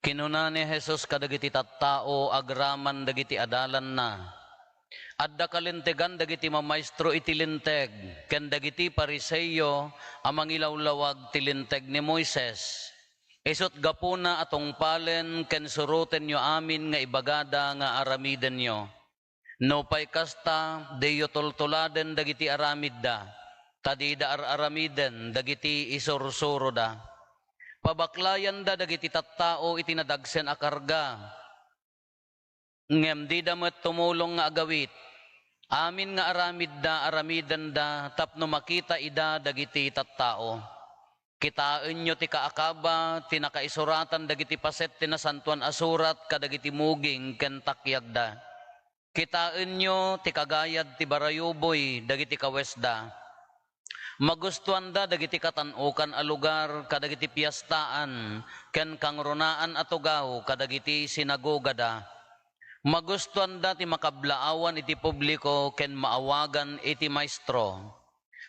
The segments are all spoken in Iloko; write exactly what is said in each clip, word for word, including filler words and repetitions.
Kinuna ni Jesus kadagiti tattao agraman dagiti adalanna, "Adda kalintegan dagiti mamaestro iti Linteg ken dagiti Fariseo a mangilawlawag ti Linteg ni Moises. Isut' gapuna a tungpalen ken surotenyo amin nga ibagada nga aramidenyo. Nupay kasta, diyo tultuladen dagiti aramidda, ta dida ar-aramiden dagiti isursuroda. Pabaklayanda dagiti tattao iti nadagsen a karga, ngem dida met tumulong nga agawit. Amin nga aramidda, aramidenda tapno makita ida dagiti tattao. Kitaenyo ti kaakaba ti nakaisuratan dagiti paset ti Nasantoan a Surat kadagiti muging ken takyagda. Kitaenyo ti kagayad ti barayuboy dagiti kawesda. Magustoanda dagiti katan-okan a lugar kadagiti piestaan ken kangrunaan a tugaw kadagiti sinagogada. Magustoanda ti makablaawan iti publiko ken maawagan iti maestro.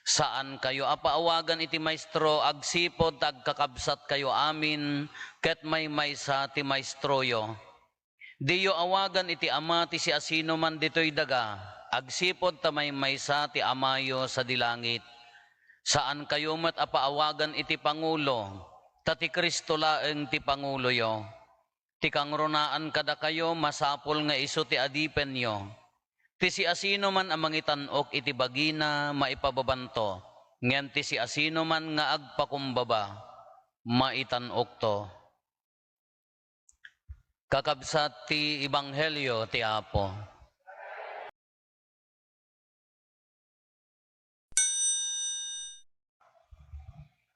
Saankayo a paawagan iti maestro agsipud ta agkakabsatkayo amin ket maymaysa ti maestroyo. Diyo awagan iti ama ti siasinoman ditoy daga, agsipud ta maymaysa ti Amayo sadi langit. Saankayo met a paawagan iti pangulo, ta ti Cristo laeng ti panguloyo. Ti kangrunaan kadakayo masapul nga isu ti adipenyo. Ti siasinoman a mangitan-ok iti bagina, maipababanto, ngem ti siasinoman nga agpakumbaba, maitan-okto." Kakabsat ti Ebanghelio ti Apo.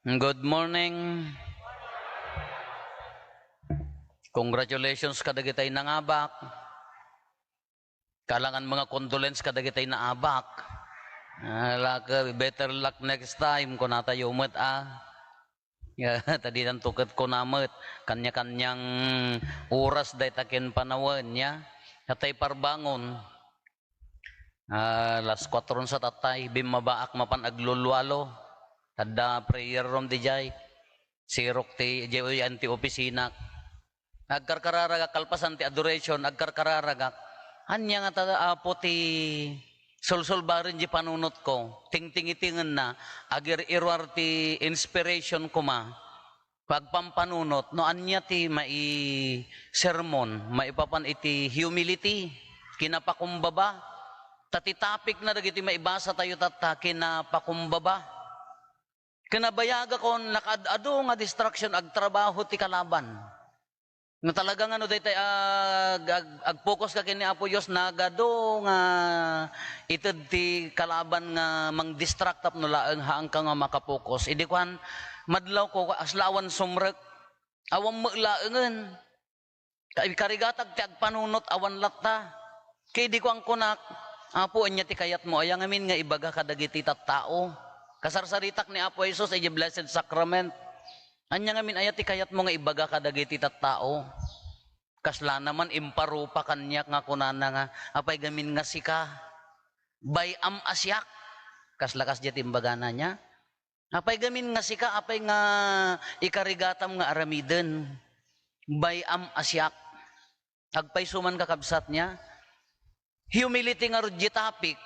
Good morning. Congratulations kadagitay nangabak. Kalangan mga condolence kadagitay naabak. Ah, luck, better luck next time, kunatayo met, ah. Ya, ta ditan tuket ko namet, kanya-kanyang oras dayta ken panawen, ya. Katay parbangon. Ah, alas kuatro sa tatay, bimmabaak mapan aglulualo. Adda prayer room dijay. Sirok ti, diay anti opisina. Agkarkararagak, kalpasan ti adoration, agkarkararagak. Ania nga ta, Apo, ti sulsulbaren di panunotko? Tingtingitingenna, agir-iruar ti inspiration koma. Agpampanunot, no ania ti mai-sermon, maipapan iti humility, kinapakumbaba. Ta ti topic na dagiti maibasa tayo tatta, kinapakumbaba. Ken nabayagakon, nakaad-ado nga distraction, agtrabaho ti kalaban. No talaga nga no daytay ag-, ag-, agpokus ka ken ni Apo Dios, nagadu nga ited ti kalaban nga mangdistract tapno laeng haanka nga makapokus. Idi kuan, madlawko, kasla awan sumrek, awan met laengen. Kay karigatag ti agpanunot awan latta. Ket idi kuankunak, "Apo, ania ti kayatmo aya ngamin nga ibaga kadagiti tattao?" Kasarsaritak ni Apo Jesus idiay Blessed Sacrament. "Ania ngamin aya ti kayatmo nga ibaga kadagiti tattao?" Kasla naman imparupa kaniak nga kunana nga, "Apay gamin nga sika? Bay-am a siak." Kasla kasdiay ti imbagana nia. Apay gamin nga sika, apay nga ikarigatam nga aramiden? Bay-am a siak. Agpayso man, kakabsat, nia? Humility ngarud di topic.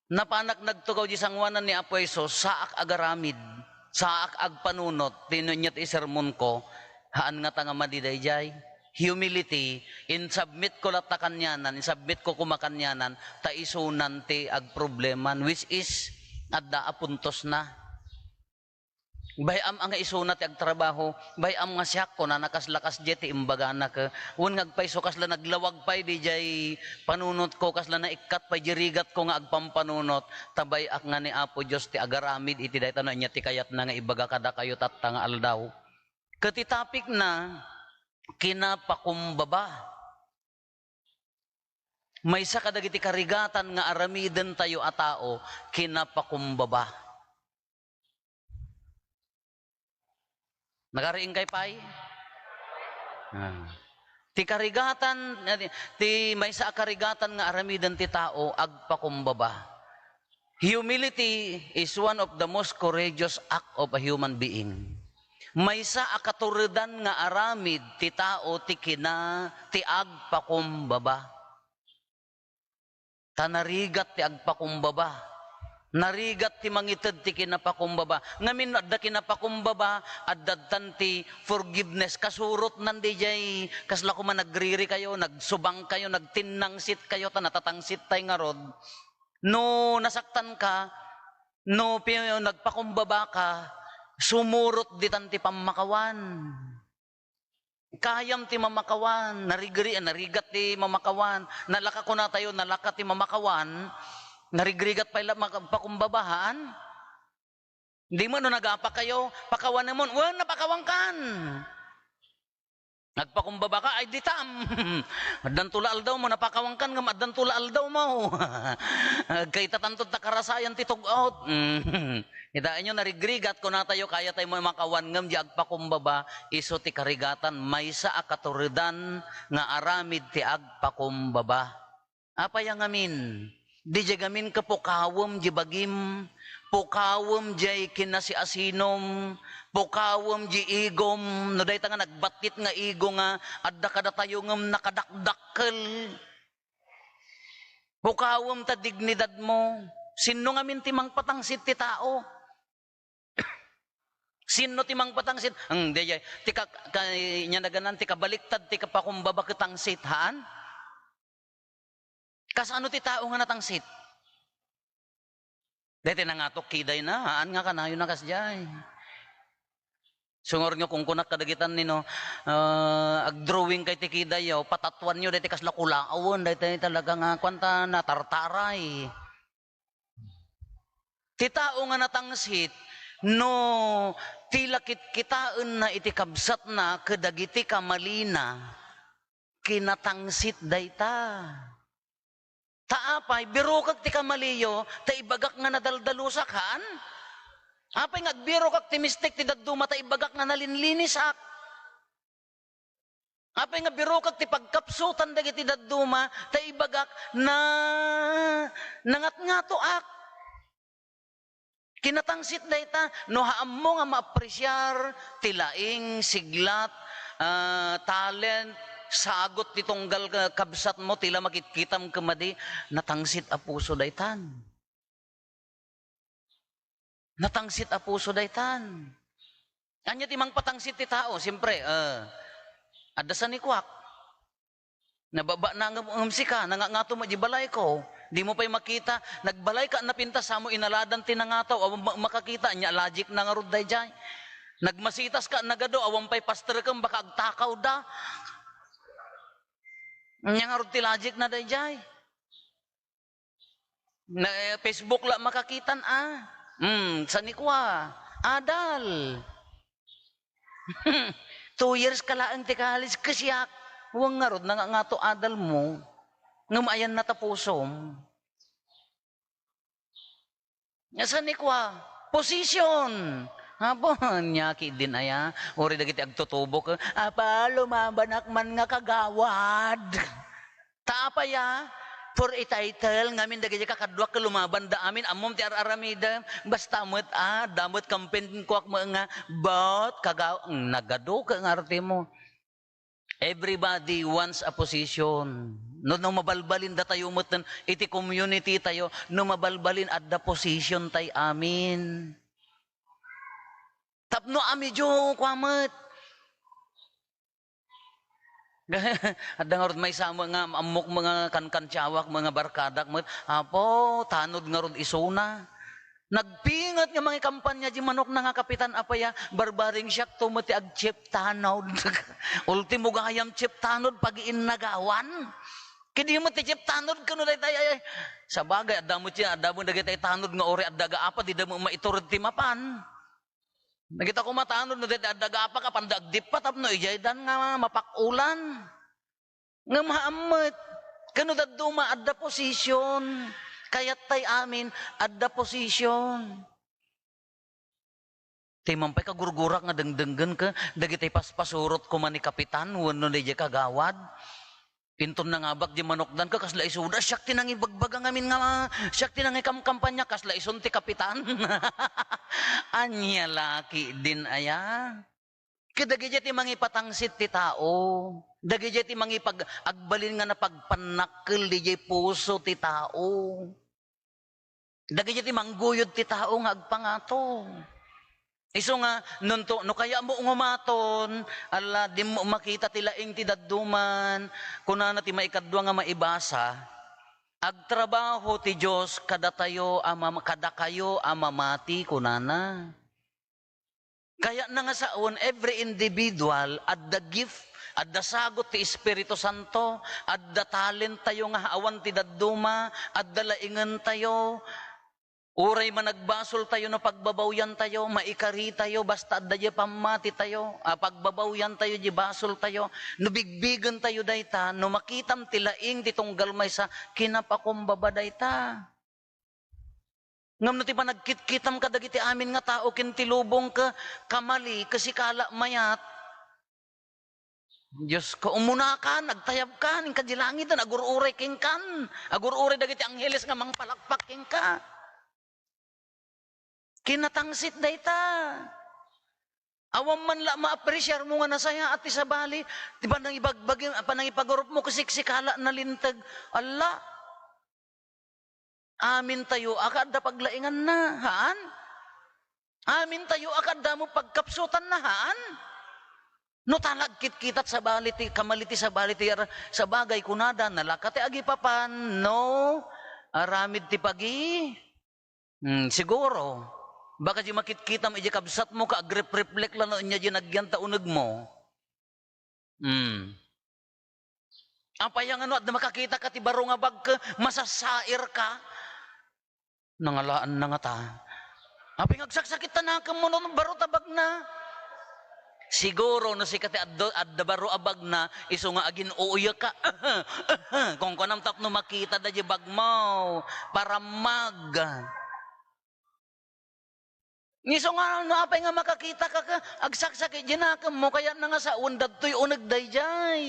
Napanak nagtugaw di sanguanan ni Apo Jesus, saak agaramid, saak agpanunot, ti no ania ti isermonko, haan ngata nga madi daydiay. Humility, insubmit ko latta kanianan, insubmit ko koma kanianan, ta isunan ti agprobleman, which is, adda a puntosna. Bay-am a nga isuna ti agtrabaho, bay-am nga siak, kunana, kasla kasdiay ti imbagana ket, wen nga agpayso kasla naglawag pay diay panunotko, kasla naikkat pay diay rigatko nga agpampanunot, ta bay-ak nga ni Apo Dios ti agaramid iti dayta no ania ti kayatna nga ibaga kadakayo tatta nga aldaw. Ket ti topicna, kinapakumbaba. Maysa kadagiti karigatan nga aramidentayo a tao, kinapakumbaba. Nagariingkay pay? Ah. Ti karigatan, ti maysa a karigatan nga aramiden ti tao, agpakumbaba. Humility is one of the most courageous act of a human being. Maysa a katuredan nga aramid ti tao ti kina-, ti agpakumbaba. Ta narigat ti agpakumbaba. Narigat ti mangited ti kinapakumbaba. Ngamin no adda kinapakumbaba, adda tan ti forgiveness. Kasurotnan diay, kasla koma nagririkayo, nagsubangkayo, nagtinnangsit kayo, ta natatangsit tay ngarud. No nasaktan ka, no pi-, nagpakumbaba ka, sumurot ditan ti pammakawan. Kayam ti mamakawan, narigri-, narigat ti mamakawan. Nalaka kunatayo, nalaka ti mamakawan, narigrigat pay la-, maka-, pakumbaba, haan? Di mo no nagapa kayo, pakawanemon, wen, napakawankan. Nagpakumbaba ka, ay ditam. Addan tula aldaw mo, napakawankan ngem addan tula aldaw mo. Agkayta tanto ta karasayan ti tug-ot. Mm. Kitaenyo, narigrigat, kunatayo, kaya tayo makawan ngem di agpakumbaba, isu ti karigatan, maysa a katuredan nga aramid ti agpakumbaba. Apay a ngamin? Didiay ngamin ket pukawem diay bagim, pukawem diay kinasiasinom, pukawem diay igom, no dayta nga nagbattit nga igo nga adda kadatayo ngem nakadakdakkel. Pukawem ta dignidad mo. Sinno ngamin ti mangpatangsit ti tao? Sinno ti mangpatangsit? Ang, dayay, ti ka-, ka-, nya naganan, ti kabaliktad, ti kapakumbaba ket tangsit, haan? Kasano ti tao nga natangsit? Daytoy nangato ti kidayna, haan nga kanayon a kasdiay. Sungor nga kunkunak kadagitan ni no, ah, agdrawing kay ti kidayyo, patatuanyo daytoy kasla kulawen, daytoy talaga nga kuan ta natartaray. Ti tao nga natangsit, no ti la kitkitaenna iti kabsatna kadagiti kamalina, kinatangsit dayta. Ta apay, birokek ti kamaliyo, ta ibagak nga nadaldalusak, haan? Apay nga agbirokak ti mistek ti dadduma, ta ibagak nga nalinlinisak? Apay nga birokek ti pagkapsutan dagiti dadduma, ta ibagak na nangatngatoak? Kinatangsit dayta, no haammo nga maapresiar ti laing, siglat, ah, talent, sagut ti tunggal ka-, kabsatmo, ti la makitkitam ket madi, natangsit a puso daytan. Natangsit a puso daytan. Ania ti mangpatangsit ti tao? Siempre, eh, adda sanikuak. Nababa na ngem, ngem sika, nangangato met di balayko. Di mo pay makita, nagbalayka napintas, samo inaladan ti nangato, awan ma-, makakita, ania logic na ngarud dayjay. Nagmasitas ka, nagado, awan pay paster ken baka agtakaw da. Ania ngarud ti logic na dayjay. Na, eh, Facebook la makakitan, ah. Hmm, sanikua, adal. Two years ka laeng ti college, kasiak. Wen ngarud, nangangato adal mo. Ngem ayan natapusom. Sanikua, position. Apo, nia ketdin aya, uray dagiti agtutubok, "Apa, lumabanak man nga kagawad." Ta apay a, for a title, ngamin dagiti kakaduak ket lumabanda amin, ammom ti ar-aramidem, basta met, ah, adda met kampen kuak met nga, but, kagaw-, nagadu ket nga artemo. Everybody wants a position. No, no mabalbalin datayo met iti community tayo, no mabalbalin adda position tay amin. Tapno a medyo kua met. Adda ngarud maysa met nga ammok met nga kankantiawak met nga barkadak met, "Apo, tanod ngarud isuna." Nagpinget nga mangikampanya di manokna nga kapitan, apay a, barbareng siakto met ti ag-chief tanod. Ultimo gayam chief tanod, pagiinnagawan. Ket di met ti chief tanod, kano daytay, ay, ay. Sabagay, adda met ti, adda met dagitay tanod nga uray adda ga apat, dida met maitured ti mapan. Dagita koma tanod no daytay adda ga apat, apanda agdippa tapno idiay dan nga mapakulan. Ngem haan met, kano dadduma adda position. Kayattay amin, adda position. Ti man pay kagurgurak nga dengdenggen ket dagiti paspasurot koma ni kapitan wenno ni diay kagawad. Inton nangabak di manokdan ket kasla isuda, siak ti nangibagbaga ngamin nga, siak ti nangikamkampanya, kasla isun ti kapitan. Ania la ketdin aya? Ket dagiti ti mangipatangsit ti tao. Dagiti ti mangipag-, agbalin nga napagpannakkel didiay puso ti tao. Dagiti ti mangguyod ti tao nga agpangato. Isu nga, nunto, no kayatmo ngumaton, ala, dimmo makita ti laing ti dadduman. Kunana ti maikadua nga maibasa, "Agtrabaho ti Dios kadatayo a mam-, kadakayo a mamati," kunana. Kayatna nga sawen, every individual, adda gift, adda sagut ti Espiritu Santo, adda talent tayo nga awan ti dadduma, adda laingen tayo. Uray managbasol tayo no pagbabawyan tayo, maikari tayo, basta adda di pammati tayo, a, pagbabawyan tayo, di basol tayo, no bigbigen tayo dayta, no makitam ti laing ti tunggal maysa, kinapakumbaba dayta. Ngem no ti panagkitkitam kadagiti amin nga tao ken ti lubong ket kamali, ket sikala mayat, Dios ko, umunaka, agtayabka, inka di langiten, agur-uray kenkan, agur-uray dagiti angheles nga mangpalakpak kenka. Kinatangsit dayta. Awan man la ma-appreciarmo nga nasayaat ti sabali, ti panangibagbagi-, panangipagarupmo ket siksikala nalinteg. Alla, amintayo a kaadda paglainganna, haan? Amintayo a kaadda met pagkapsutanna, haan? No ta la agkitkitat sabali ti, kamali ti sabali ti ar-, sabagay kunada, nalaka ti agipapan, no, aramid ti pagi-, Hmm, siguro. Baka di makitkitam iti kabsatmo ket agrep-reflect la no ania di nagyan ta unegmo. Hmm. Apay nga no adda makakitaka ti baro nga bag ket masasairka? Nangalaanna ngata. Apay nga agsaksakitta nakemmo no baro ta bagna? Siguro no sika ti adda, adda baro a bagna, isu nga agin-uuyekka. Kunkunam tapno makita daydiay bagmo. Parammag. Isu nga no apay nga makakitaka ket agsaksakit diay nakemmo, kayatna nga sawen daytoy uneg daydiay.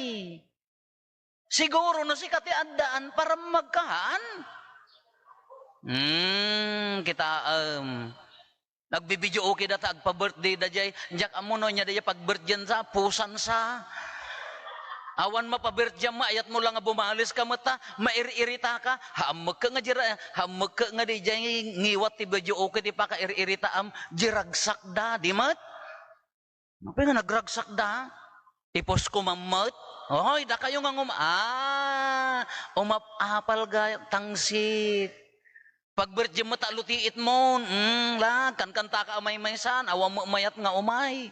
Siguro no sika ti addaan, parammagka, haan? Hmm, kitaem. Nagbi-video okay data, agpa-birthday daydiay. Diak ammo no ania daydiay pag-birthday-na, pusan sa. Awan mapa-birthday-am, maayatmo la nga bumaliska met ta, mair-iritaka. Haammek nga dira, haammek nga daydiay ngiwat ti video okay ti pakair-iritaam, di ragsakda, di met? Apay nga nagragsakda? Ipos ko mammet? Oy, dakayo nga ngum-, ah, umap-apal gayam, tangsit. Pag-birthday-mo ta lutiitmon, mm, la, kankantaka a maymaysan, awan met mayat nga umay.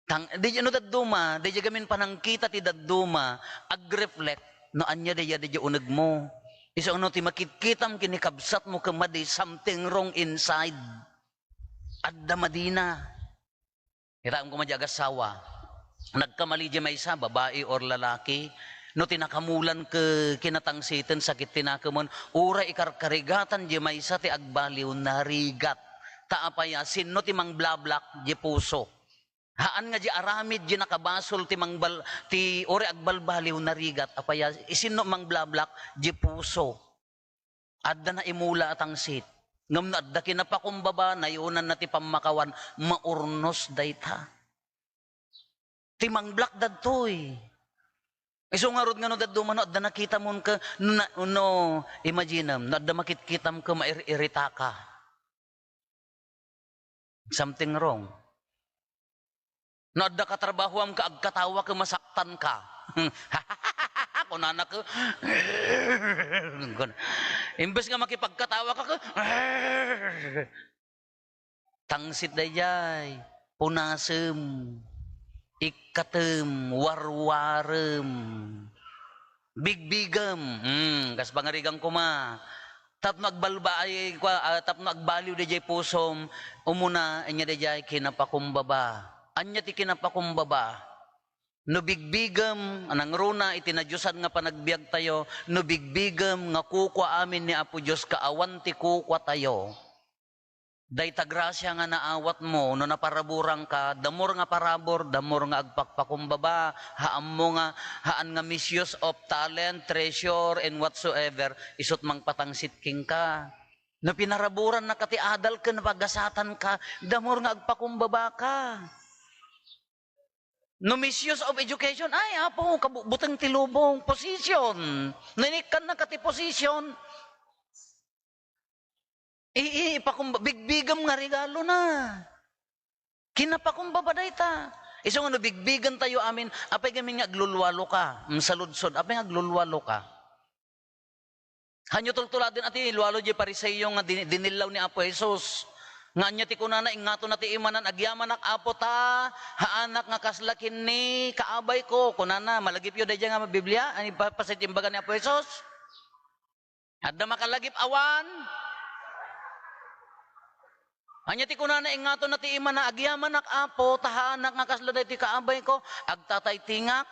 Tang-, di no dadduma, di gamin panangkita ti dadduma, ag-reflect no ania daydiay, daydiay unegmo. Isu no ti makitkitam ken ni kabsatmo ket madi, something wrong inside. Adda madina. Kitaem koma diay agassawa. Nagkamali diay maysa, babai or lalaki, no ti nakamulan ket kinatangsiten, sakit ti nakemen, uray ikarkarigatan diay maysa ti agbaliw, narigat. Ta apay a, sinno ti mangblablak? Diay puso. Haan nga diay aramid diay nakabasol ti mangbal-, ti uray agbalbaliw, narigat. Apay a, sinno mangblablak? Diay puso. Adda naimula a tangsit. Ngem no adda kinapakumbaba, nayunanna ti pammakawan, maurnos dayta. Ti mangblak dadtoy. Isu ngarud nga no dadduma no adda nakitamon ket, no, no, imaginem, no adda makitkitam ket mair-iritaka. Something wrong. No adda katrabahoam ket agkatawa ket masaktanka. Kunana ket, imbes nga makipagkatawa ka ket, tangsit daydiay, punasem, ikkatem, warwarem, bigbigem. Hmm, kas pangarigan koma. Tapno agbalba-, ay, kua, ah, tapno agbaliw daydiay pusom, umuna, ania daydiay kinapakumbaba. Ania ti kinapakumbaba? No bigbigem, nangruna iti nadiosan nga panagbiagtayo, no bigbigem nga kukua amin ni Apo Dios ket awan ti kukuatayo. Dayta grasia nga naawatmo, no naparaburanka, the more nga parabur, the more nga agpakpakumbaba, haanmo nga, haan nga misuse of talent, treasure, and whatsoever, isut' mangpatangsit kenka. No pinaraburannaka ti adal ken napagasatanka, the more nga agpakumbabaka. No misuse of education, ay, Apo, kabu-, buteng ti lubong, position. No inikkannaka ti position, i-, i-, ipakumba-, bigbigem nga regalona. Kinapakumbaba dayta. Isu nga no bigbigentayo amin, apay gamin nga aglulwaloka? Mm, saludsod, apay nga aglulwaloka? Hanyo tultuladen a ti lualo diay Fariseo nga din-, dinillaw ni Apo Jesus. Nga ania ti kunana, ingngatonna ti imanan, "Agyamanak, Apo, ta haanak nga kasla ken ni kaabayko." Kunana, malagipyo daydiay nga Biblia, ani pa-, paset ti imbaga ni Apo Jesus? Adda makalagip? Awan. Ania ti kunana, ingngatonna ti imana, "Agyamanak, Apo, ta haanak nga kasla daytoy kaabayko, agtataytingak,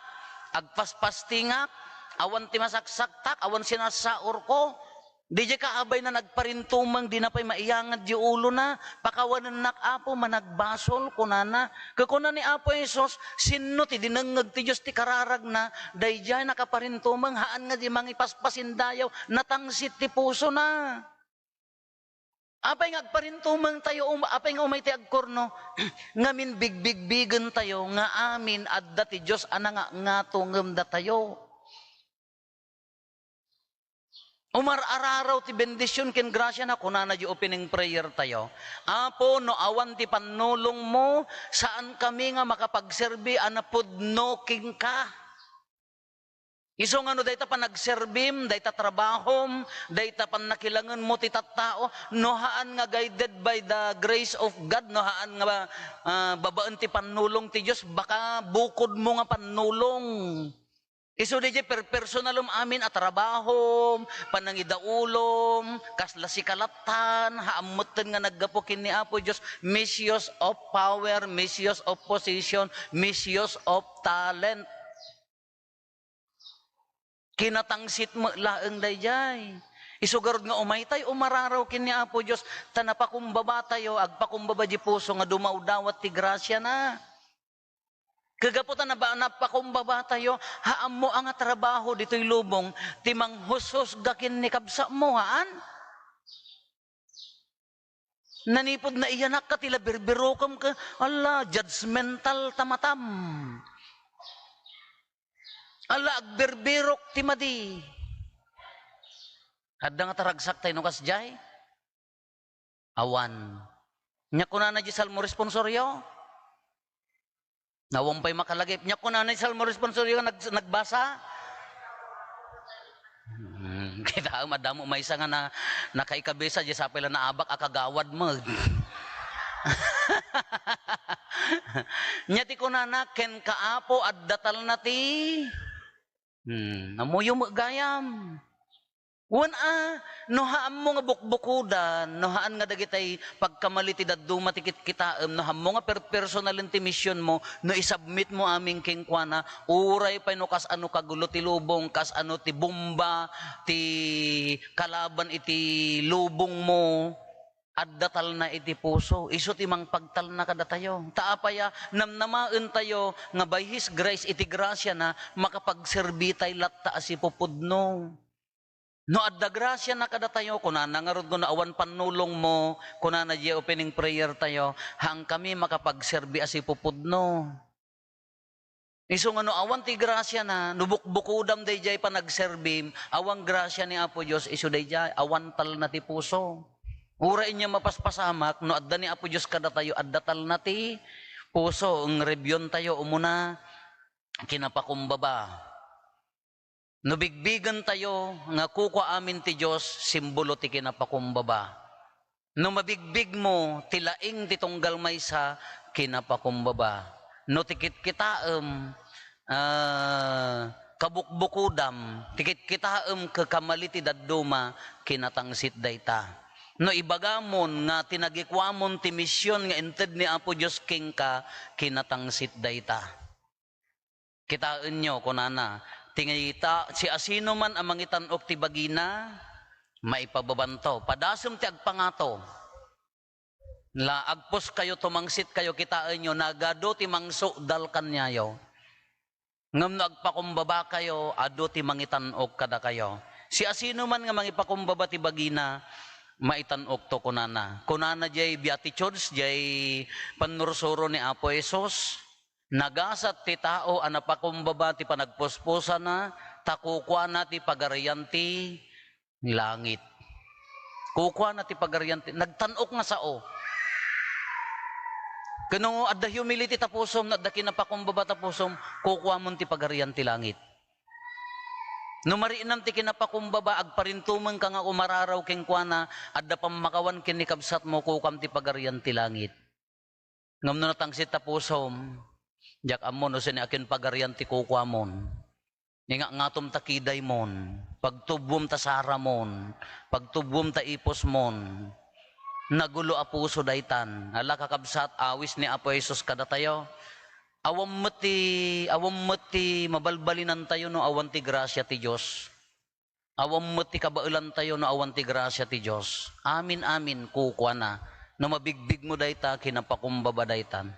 agpaspastingak, awan ti masaksaktak, awan sinassaurko." Diay kaabayna nagparintumeng, dina pay maiyangad diay ulona. "Pakawanennak, Apo, managbasol," kunana. Kukuna ni Apo Jesus, "Sinno ti dinengngeg ti Dios ti kararagna? Daydiay nakaparintumeng, haan nga di mangipaspasindayaw, natangsit ti pusona." Apay nga agparintumengtayo, um-, apay nga umay ti agkurno? Ngamin bigbigbigentayo nga amin adda ti Dios a nangangato ngem datayo. Umar-araraw ti bendision ken grasia na, kunana diay opening prayer tayo, "Apo, no awan ti pannulongmo, saan kami nga makapagserbi a napudno kenka." Isu nga no dayta panagserbim, dayta trabahom, dayta pannakilangenmo ti tattao, no haan nga guided by the grace of God, no haan nga, ah, babaen ti pannulong ti Dios, baka bukodmo nga pannulong. Isu daydiay per-, personalem amin a trabahom, panangidaulom, kasla sika lattan, haan metten nga naggapu ken ni Apo Dios, misuse of power, misuse of position, misuse of talent. Kinatangsit met laeng daydiay. Isu garud nga umaytay, umararaw ken ni Apo Dios, ta napakumbabatayo, agpakumbaba diay puso nga dumawdawat ti grasiana. Ket gapu ta naba-, napakumbabatayo, haammo a nga trabaho ditoy lubong ti manghusghusga ken ni kabsatmo, haan? Nanipud naiyanakka ti la birbirokem ket, ala, judgmental ta matam. Ala, agbirbirok ti madi. Adda nga taragsak tay no kasdiay? Awan. Nia kunana diay Salmo responsorio? Awan pay makalagip. Nia kunana diay Salmo responsorio nga nag-, nagbasa? Hmm, kitaem, adda met maysa nga na-, nakaikabisa, diay sapay la naabak a kagawad met. Nia ti kunana, "Kenka, Apo, adda talna ti." Hmm, ammoyo met gayam. Wen a, no haammo nga bukbukodan, no haan nga dagitay pagkamali ti dadduma ti kitkitaem, no haammo nga per-, personalen ti misionmo, no isubmitmo amin kenkuana, uray pay no kasano kagulo ti lubong, kasano ti bomba ti kalaban iti lubongmo, adda talna iti puso. Isu ti mangpagtalna kadatayo. Ta apay a, namnamaentayo nga by His grace, iti grasiana, makapagserbitay latta a sipupudno. No adda grasiana kadatayo, kunana ngarud no awan pannulongmo, kunana diay opening prayer tayo, "Haankami makapagserbi a sipupudno." Isu nga no awan ti grasiana, no bukbukodam daydiay panagserbim, awan grasia ni Apo Dios, isu daydiay, awan talna ti puso. Uray ania mapaspasamak, no adda ni Apo Dios kadatayo, adda talna ti puso. Eng, review-ntayo umuna, kinapakumbaba. No bigbigentayo nga kukua amin ti Dios, simbolo ti kinapakumbaba. No mabigbigmo ti laing ti tunggal maysa, kinapakumbaba. No ti kitkitaem, ah, kabukbukodam, ti kitkitaem ket kamali ti dadduma, kinatangsit dayta. No ibagamon nga tinagikuamon ti mision nga inted ni Apo Dios kenka, kinatangsit dayta. Kitaenyo, kunana, ti ngita-, siasinoman a mangitan-ok ti bagina, maipababanto. Padasem ti agpangato. La, agpuskayo, tumangsitkayo, kitaenyo, nagadu ti mangsukdal kaniayo. Ngem no agpakumbabakayo, adu ti mangitan-ok kadakayo. Siasinoman nga mangipakumbaba ti bagina, maitan-okto, kunana. Kunana diay Beatitudes, diay pannursuro ni Apo Jesus. Nagasat ti tao a napakumbaba ti panagpuspusana, ta kukuana ti pagarian ti langit. Kukuana ti pagarian ti, nagtan-ok nga sao. Ken no adda humility ta pusom, no adda kinapakumbaba ta pusom, kukuamon ti pagarian ti langit. No marinam ti kinapakumbaba, agparintumengka nga umararaw kenkuana, adda pammakawan ken ni kabsatmo, kukam ti pagarian ti langit. Ngem no natangsit ta pusom, diak ammo no sini akin pagarian ti kukuamon. Ingat ngatom ta kidaymon, pagtubwom ta saramon, pagtubwom ta ipusmon. Nagulo a puso daytan. Ala, kakabsat, awis ni Apo Jesus kadatayo. Awan met ti, awan met ti mabalbalinantayo no awan ti grasia ti Dios. Awan met ti kabaelantayo no awan ti grasia ti Dios. Amin, amin, kukuana. No mabigbigmo dayta, kinapakumbaba daytan.